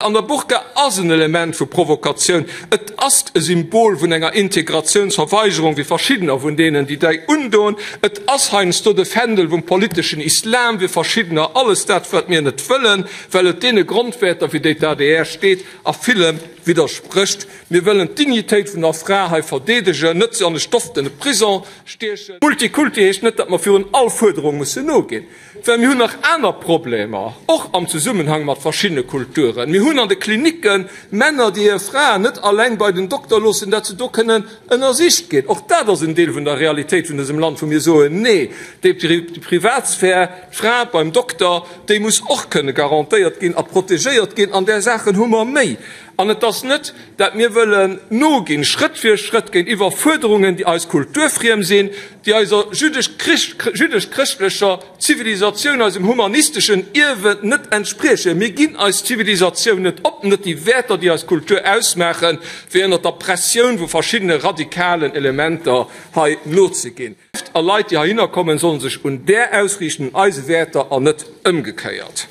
An der Burka ass en Element vu Provokatioun, et ass e Symbol vun enger Integratiounsverweigerung, wéi verschiddener vun deenen, déi dei undoen. Et ass heiansdo de Fändel vum politeschen Islam, wéi verschiddener. Alles dat, wat mir net wëllen, well et deene Grondwäerter, fir déi d'ADR steet, a villem widdersprécht. Mir wëllen d'Dignitéit vun der Fra hei verdeedegen, net se an e stoftene Prison stiechen. Multikulti heescht net, datt mer virun all Fuerderung mussen noginn. Well mir hunn nach aner Problemer, och am Zesummenhang mat verschiddene Kulturen. Mir hunn an de Klinicke Männer, déi hir Fraen net alleng bei den Dokter loossen, dat se do kënnen ënnersicht ginn. Och dat ass en Deel vun der Realitéit vun dësem Land, wou mir soen, Nee, déi Privatsphär, d'Fra beim Dokter, déi muss och kënne garantéiert ginn a protegéiert ginn. An där Saachen hu mer méi. An et ass net, dat mir wëllen noginn, Schrëtt fir Schrëtt, géintiwwer Fuerderungen, déi eis kulturfriem sinn, déi eiser jüdesch-chrëschtlecher Zivilisatioun, eisem humanisteschen Ierwen net entspriechen. Mir ginn eis Zivilisatioun net op, net déi Wäerter, déi eis Kultur ausmaachen, fir ënnert der Pressioun vu verschiddene radikalen Elementer hei nozeginn. A Leit, déi heihinner kommen, sollen sech un där ausriichten, un eise Wäerter, an net ëmgekéiert.